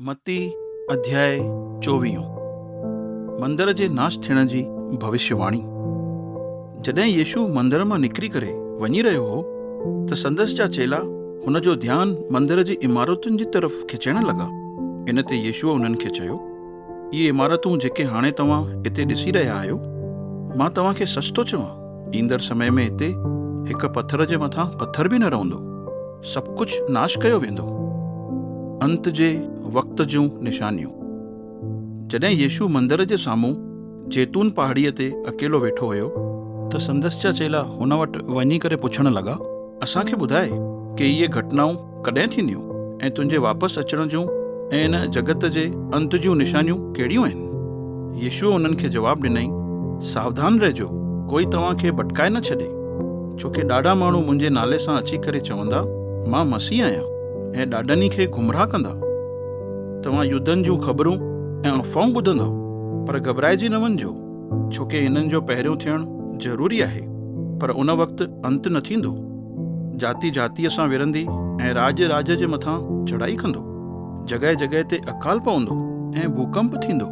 متي اڌياء چوويهون، مندر جي ناش ٿيڻ جي ڀوشيه واڻي. جڏهن يسوع مندر مان نڪري ڪري وڃي رهيو هو ته سندس جا چيلا هن جو ڌيان مندر جي عمارتن جي طرف کچڻ لڳا. ان تي يسوع انهن کي چيو، اهي عمارتون جيڪي هاڻي توهان هتي ڏسي رهيا آهيو، مان توهان کي سچ ٿو چوان، ايندڙ سمي ۾ هتي هڪ پٿر جي مٿان پٿر به نه رهندو. سڀ ڪجهه ناش ڪيو ويندو. انت جي وقت جون نشانيون. جڏهن يسوع مندر جي سامهون زيتون پهاڙيء تي اڪيلو ويٺو هيو، ته سندس جا چيلا هن وٽ وڃي ڪري پڇڻ لڳا، اسان کي ٻڌاء ڪي اهي گهٽنائون ڪڏهن ٿينديون ۽ تنهنجي واپس اچڻ جون ۽ هن جڳت جي انت جون نشانيون ڪهڙيون آهن؟ يسوع انهن کي جواب ڏنائين، ساوڌان رهجو، ڪوئي توهان کي ڀٽڪائي نه ڇڏي. ڇو ڪي ڏاڍا ماڻهو منهنجي نالي سان اچي ڪري چوندا، مان مسيح آهيان، ۽ ڏاڍن ئي کي گمراهه ڪندا. توهان يڌن جون خبرون ۽ افواهون ٻڌندؤ، پر گهٻرائجي نه وڃجو، ڇو ڪي انهن جو پهريون ٿيڻ ضروري آهي، پر ان وقت انت نه ٿيندو. جاتي جاتيء سان وڙهندي ۽ راڄ راڄ جي مٿان چڙهائي ڪندو. جڳهه جڳهه تي اڪال پوندو ۽ ڀوڪمپ ٿيندو.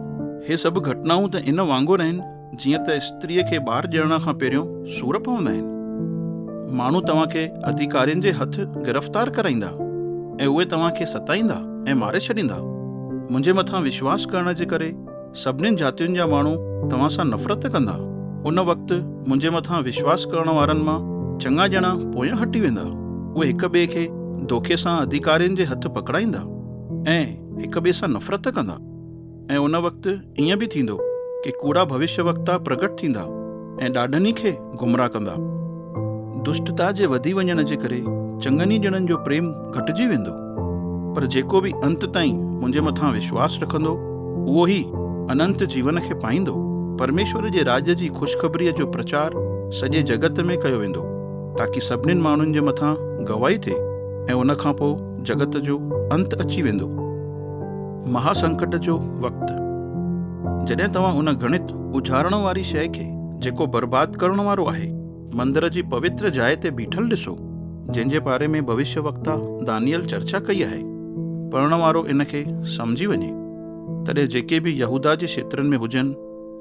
هي سڀ گهٽنائون ته ان وانگر آهن، جيئن ته استريء کي ٻار ڄڻڻ کان پهريون سور پوندا آهن. ماڻهو توهان کي اڌيڪارين جي هٿ گرفتار ڪرائيندا ۽ اهي توهان کي ستائيندا ۽ ماري ڇڏيندا. منهنجي مٿان وشواس ڪرڻ جي ڪري سڀنين جاتين جا ماڻهو توهان سان نفرت ڪندا. ان وقت منهنجي مٿان وشواس ڪرڻ وارن مان چڱا ڄڻا پويان هٽي ويندا. اهي هڪ ٻئي کي دوکي سان اڌيڪارين جي هٿ پڪڙائيندا ۽ هڪ ٻئي سان نفرت ڪندا. ۽ ان وقت ائين به ٿيندو ڪي ڪوڙا ڀوشيه وڪتا پرگٽ ٿيندا ۽ ڏاڍن ئي کي گمراهه ڪندا. دشٽتا جي وڌي وڃڻ جي ڪري چڱن ئي ڄڻن جو پريم گهٽجي ويندو، پر جيڪو به انت تائين منهنجي مٿان وشواس رکندو، اهو ئي اننت جيون کي پائيندو. پرميشور جي راڄ جي خوشخبريء جو پرچار سڄي جڳت ۾ ڪيو ويندو، تاڪي سڀنين ماڻهن جي مٿان گواهي ٿئي ۽ ان کان پوء جڳت جو انت اچي ويندو. مها سنڪٽ جو وقت. جڏهن توهان ان گڻت اجهارڻ واري شيء کي، جيڪو برباد ڪرڻ وارو آهي، مندر جي پوتر جاء تي بيٺل ڏسو، جنهن جي باري ۾ ڀوشيه وڪتا دانيئل چرچا ڪئي آهي، پڙهڻ وارو ان کي سمجهي وڃي. تڏهن جيڪي به يهوداه جي کيترن ۾ هجن،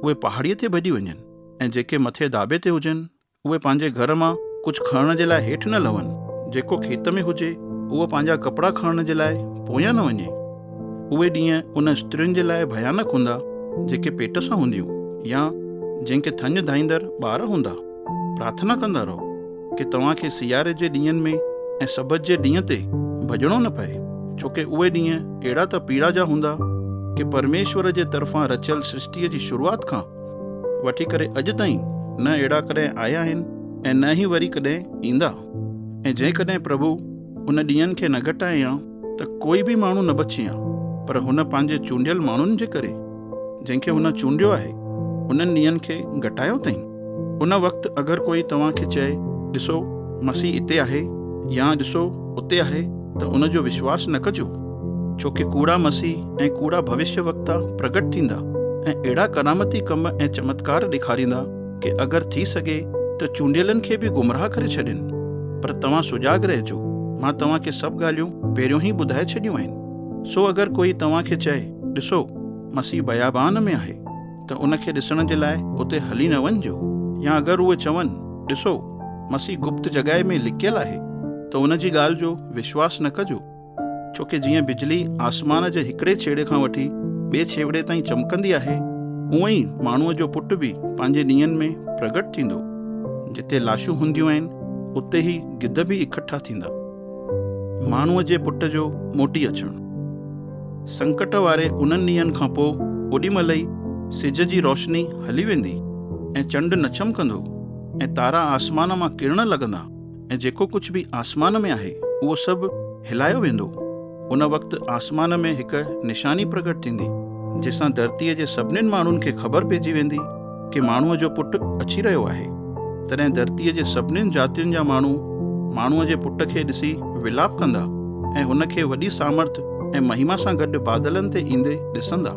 اهي پهاڙيء تي ڀڄي وڃن، ۽ جيڪي مٿي داٻي تي هجن، اهي پنهنجي گهر مان ڪجهه کڻڻ جي لاء هيٺ نه لهن. جيڪو کيت ۾ هجي، اهو پنهنجا ڪپڙا کڻڻ جي لاء پويان نه وڃي. اهي ڏينهن ان استرين جي لاء ڀيانڪ هوندا، جيڪي پيٽ سان هونديون يا جن کي ٿڃ ڌائيندڙ ٻار هوندا. پرارٿنا ڪندا رهو ڪي توهان کي سياري جي ڏينهن ۾ ۽ سبت جي ڏينهن تي ڀڄڻو نه پئي، ڇو ڪي اهي ڏينهن اهڙا ته پيڙا جا هوندا ڪي پرميشور جي طرفان رچيل سرشٽيء جي شروعات کان وٺي ڪري اڄ تائين نه اهڙا ڪڏهن آيا آهن ۽ نه ئي وري ڪڏهن ايندا. ۽ جيڪڏهن پرڀو ان ڏينهن کي نه گهٽائي ها ته ڪوئي به ماڻهو نه بچي ها، پر هن پنهنجي چونڊيل ماڻهن جي ڪري، جنهن کي هن چونڊيو آهي، انهن ڏينهن کي گهٽايو اٿائين. ان وقت اگر ڪوئي توهان کي چئي، ڏسو، مسيح اتي آهي يا ڏسو، اتي آهي، ته ان جو وشواس نه ڪجو. ڇو ڪي ڪوڙا مسيح ۽ ڪوڙا ڀوشيه وڪتا پرگٽ ٿيندا ۽ اهڙا ڪرامتي ڪم ۽ چمتڪار ڏيکاريندا ڪي اگر ٿي سگهي ته چونڊيلن کي به گمراهه ڪري ڇڏين. پر توهان سجاڳ رهجو، مان توهان کي سڀ ڳالهيون پهريون ئي ٻڌائي ڇڏيون آهن. سو اگر ڪوئي توهان کي چئي، ڏسو، مسيح بيابان ۾ آهي، ته ان کي ڏسڻ جي لاء اتي هلي نه وڃجو، يا اگر اهي چون، ڏسو، مسيح گپت جڳهه ۾ لڪيل آهي، ته ان جي ڳالهه جو وشواس نه ڪجو. ڇو ڪي جيئن بجلي آسمان جي هڪڙي ڇيڙي کان وٺي ٻئي ڇيوڙي تائين چمڪندي آهي، اونئن ئي ماڻهوء جو پٽ به پنهنجي ڏينهن ۾ پرگٽ ٿيندو. جتي لاشون هونديون آهن، اتي ئي گڌ به اڪٺا ٿيندا. ماڻهوء جي پٽ جو موٽي اچڻ. سنڪٽ واري انهن ڏينهن کان پوء اوڏي مهل ئي سج جي روشني هلي ويندي ۽ چنڊ نه چمڪندو ۽ تارا آسمان مان ڪرڻ لڳندا. ۽ جيڪو ڪجهه به آسمان ۾ آهي، اهو سڀ هلايو ويندو. ان وقت آسمان ۾ هڪ نشاني پرگٽ ٿيندي، جنهن سان ڌرتيء جي سڀنين ماڻهن کي خبر پئجي ويندي ڪي ماڻهوء جو پٽ اچي رهيو آهي. تڏهن ڌرتيء جي سڀنين جاتين جا ماڻهو ماڻهوء جي پٽ کي ڏسي ولاپ ڪندا ۽ هن کي وڏي سامرٿ ۽ مهما سان گڏ بادلن تي ايندي ڏسندا.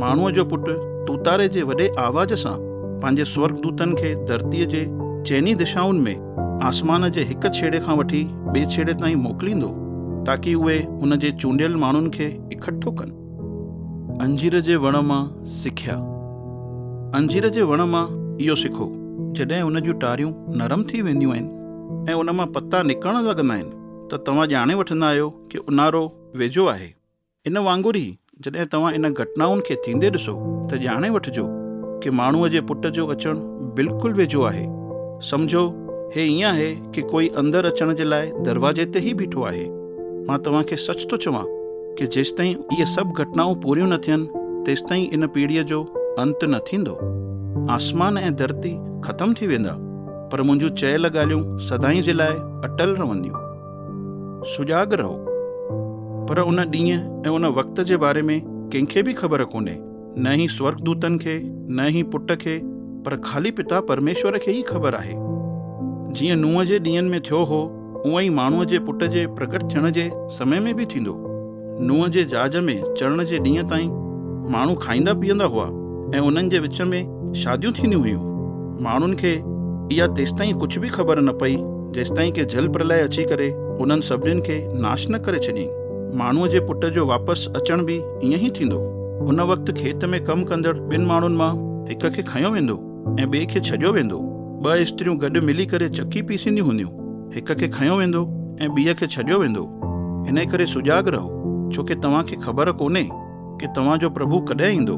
ماڻهوء جو پٽ توتاري جي وڏي آواز سان پنهنجي سورڳدوتن کي ڌرتيء جي چئني دشائن ۾ آسمان جي هڪ ڇيڙي کان وٺي ٻئي ڇيڙي تائين موڪليندو. تاڪي اهي هن جي چونڊيل ماڻهن کي اڪٺو ڪن. انجير جي وڻ مان سکيا. انجير جي وڻ مان اهو سکو، جڏهن ان جون ٽاريون نرم ٿي وينديون آهن ۽ ان مان پتا نڪرڻ لڳندا آهن ته توهان ڄاڻي وٺندا آهيو ڪي اونهارو ويجهو آهي. ان وانگر ئي جڏهن توهان ان گهٽنائن کي ٿيندي ڏسو ته ڄاڻي وٺجو ڪي ماڻهوء جي پٽ جو اچڻ بلڪل ويجهو آهي. سمجهو، هي ائين آهي ڪي ڪوئي اندر اچڻ جي لاء دروازي تي ئي بيٺو آهي. مان توهان کي سچ ٿو چوان ڪي جيستائين اهي سڀ گهٽنائون پوريون نه ٿين تيستائين ان پيڙهيء جو انت نه ٿيندو. آسمان ۽ ڌرتي ختم ٿي ويندا پر منهنجون چيل ڳالهيون سدائين جي لاء اٽل رهنديون. سجاڳ رهو. پر ان ڏينهن ۽ ان وقت جي باري ۾ ڪنهن کي به خبر ڪونهي، نه ئي سورڳدوتن کي، نه ئي پٽ کي، پر خالي پتا پرميشور کي ئي خبر آهي. جيئن نوح جي ڏينهن ۾ ٿيو هو، اونئن ئي ماڻهوء جي پٽ جي پرگٽ ٿيڻ جي سمي ۾ به ٿيندو. نوح جي جهاز ۾ چڙهڻ جي ڏينهن تائين ماڻهو کائيندا پيئندا هئا ۽ انهن جي وچ ۾ شاديون ٿينديون هيون. ماڻهن کي اها تيستائين ڪجهه به خبر نه پئي، جيستائين ڪي جل پرلئه اچي ڪري انهن سڀنين کي ناش نه ڪري ڇڏيائين. ماڻهوء جي پٽ جو واپس اچڻ به ائين ئي ٿيندو. ان وقت کيت ۾ ڪم ڪندڙ ٻن ماڻهن مان هڪ کي کنيو ويندو ۽ ٻئي کي ڇڏيو ويندو. ٻه استريون گڏ ملي ڪري چڪي پيسينديون هونديون. هڪ کي کنيو ويندو ۽ ٻيء کي ڇڏيو ويندو. انهيء ڪري سجاڳ رهو، ڇو ڪي توهان کي خبر ڪونهي ڪي توهان جو پرڀو ڪڏهن ايندو.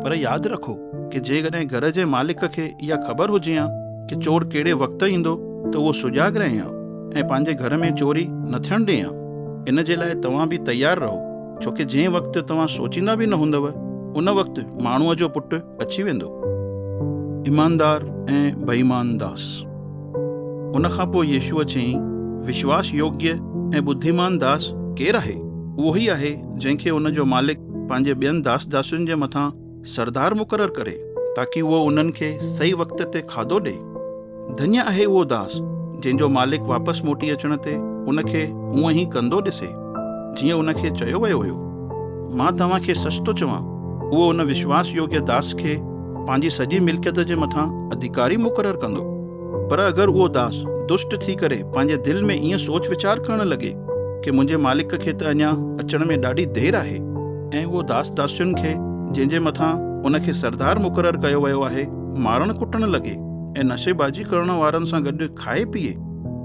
پر ياد رکو ڪي جيڪڏهن گهر جي مالڪ کي اها خبر هجي ها ڪي چور ڪهڙي وقت ايندو ته اهو سجاڳ رهي ها ۽ پنهنجي گهر ۾ چوري نه ٿيڻ ڏئي ها. ان جي لاء توهان به تيار رهو، ڇو ڪي جنهن وقت توهان سوچيندا به نه هوندؤ، ان وقت ماڻهوء جو پٽ اچي ويندو. ايماندار ۽ بي ايمان داس. ان کان پوء يسوع چيائين، وشواس يوگيه ۽ ٻڌيمان داس ڪير آهي؟ اهو ئي آهي جنهن کي ان جو مالڪ پنهنجي ٻين داس داسين جي مٿان سردار مقرر ڪري، تاڪي اهو انهن کي صحيح وقت تي کاڌو ڏئي. ڌنيه آهي اهو داس، جنهن جو مالڪ واپس موٽي اچڻ تي ان کي اونئن ئي ڪندو ڏسي، جيئن ان کي چيو ويو هيو. مان توهان کي سچ ٿو چوان، اهو ان وشواس يوگيه داس کي پنهنجي سڄي ملڪيت جي مٿان اڌيڪاري مقرر ڪندو. پر اگر اهو داس دشٽ ٿي ڪري پنهنجي دل ۾ ائين سوچ ويچار ڪرڻ لڳي ڪي منهنجي مالڪ کي ته اڃا اچڻ ۾ ڏاڍي دير آهي، ۽ اهو داس داسين کي جنهن جي مٿان ان کي سردار مقرر ڪيو ويو آهي مارڻ ڪٽڻ لڳي ۽ نشي بازي ڪرڻ وارن سان گڏ کائي پيئي،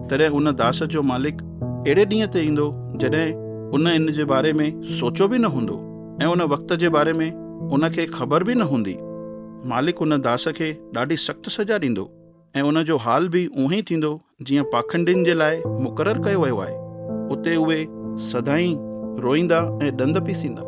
تڏهن ان داس جو مالڪ اهڙي ڏينهن تي ايندو جڏهن ان ان جي باري ۾ سوچيو به نه هوندو ۽ ان وقت جي باري ۾ ان کي خبر به نه هوندي. مالڪ ان داس کي ڏاڍي سخت سزا ڏيندو ۽ ان جو حال به اونهي ئي ٿيندو جيئن پاکنڊين جي لاء مقرر ڪيو ويو آهي. اتي اهي سدائين روئيندا ۽ ڏند پيسيندا.